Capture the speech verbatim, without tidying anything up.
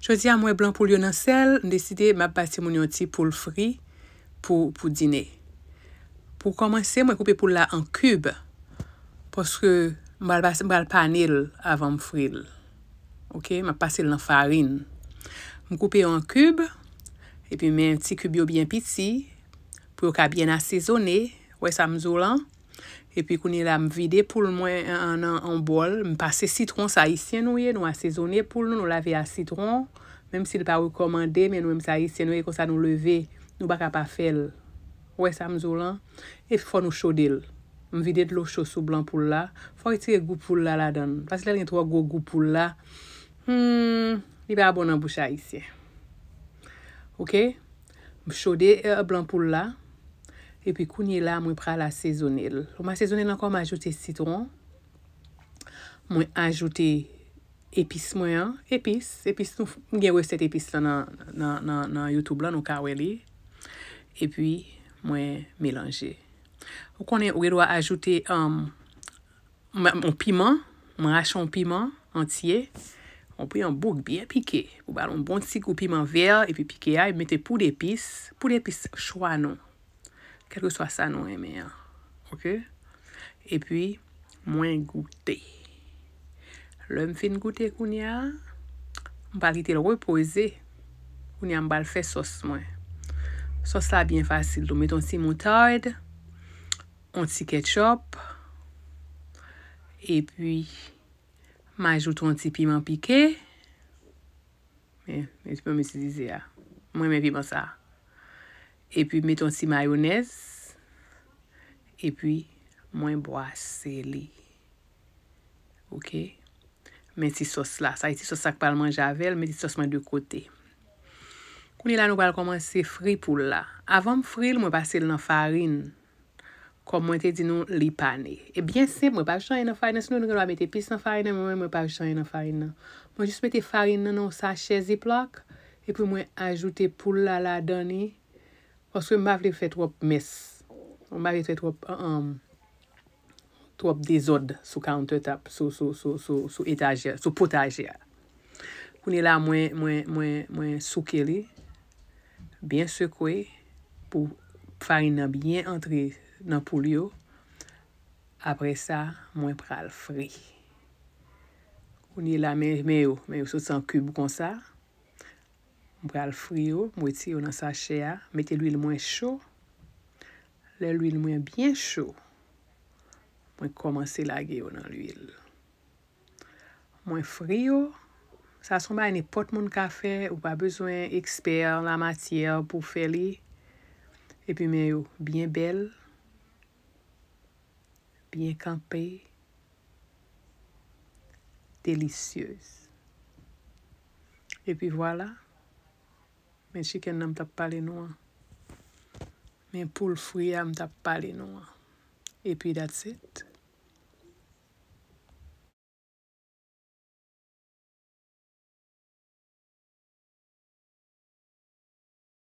Jodi a, mwen blan poul yo nan sèl, m deside m ap ba timoun yo yon ti poul fri pou, pou dine. Pou kòmanse, mwen koupe poul la an kib, paske m pral, m pral pane l avan m fri l. Oke, m ap pase l nan farin. M koupe yo an kib, epi men ti kib yo byen piti, pou yo ka byen asezone. Wè sa m di w lan? Epi kounye la, m vide poul mwen an, an, an bòl. M pase sitwon, se ayisyen nou ye, nou asezone poul nou, nou lave a sitwon. Menm si l pa rekòmande, men nou menm se ayisyen nou ye, konsa nou leve, nou pa ka pa fè l. Wè sa m di w lan? E fò nou chode l. M vide dlo cho sou blan poul la. Fò retire gou poul la ladan l. Paske lè l gen twò gwo gou poul la, hmm, li pa bon nan bouch ayisyen. Oke? M chode, eh, blan poul la. Epi kounye la, mwen pral asezone l. Lè m asezone l ankò, m ajoute sitwon. Mwen ajoute epis mwen an. Epis, epis nou, m gen resèt epis lan nan, nan, nan, nan YouTube lan, nou ka wè li. Epi, mwen melanje. Ou konnen, ou gen dwa ajoute, um, m, yon piman, mwen rache yon piman antye, yon pi-, yon bouk byen pike, pou ba l yon bon ti gou piman vè, epi pike a, epi mete poud epis, poud epis chwa nou, kèlkeswa sa nou renmen an, oke? Epi, mwen goute. Lè m fin goute kounye a, m pral kite l repoze. Kounye a, m pral fè sòs mwen. Sòs la byen fasil tou. Met yon ti moutad, yon ti ketchup, epi m ajoute yon ti piman pike. Men, men piman m itilize a. Mwen renmen piman sa. Epi met yon ti mayonèz. Epi mwen bwase li. Oke? Men ti sòs la. Sa e ti sòs la k pral manje avè l. Men ti sòs mwen de kote. Kounye la, nou pral kòmanse fri poul la. Avan m fri l, mwen pase l nan farin. Kòm mwen te di nou, li pane. E byen senp, mwen pa ajoute anyen nan farin nan. Sinon, nou gen dwa mete epis nan farin nan, men mwen, mwen pa ajoute anyen nan farin nan. Mwen jis mete farin nan nan yon sachè ziplock, epi mwen ajoute poul la ladan li, paske m pa vle fè twòp mès. Mwen pa vle fè twòp, um, um, twòp dezòd sou countertop, sou, sou, sou, sou, sou etajè, sou potajè a. Kounye la, mwen, mwen, mwen, mwen souke li, byen sekwe pou farin nan byen antre nan poul yo. Apre sa, mwen pral fri. Kounye la, men, men yo, men yo soti an kib konsa. M pral fri yo, m retire yo nan sachè a, mete lwil mwen cho. Lè lwil mwen byen cho, mwen kòmanse lage yo nan lwil. Mwen fri yo. Sa se yon bagay nenpòt moun ka fè, ou pa bezwen ekspè an lamatyè pou fè li. Epi men yo byen bèl, byen kanpe, delisyez. Epi vwala, men chicken nan m t ap pale nou an. Men poul fri a m t ap pale nou an. Epi that's it.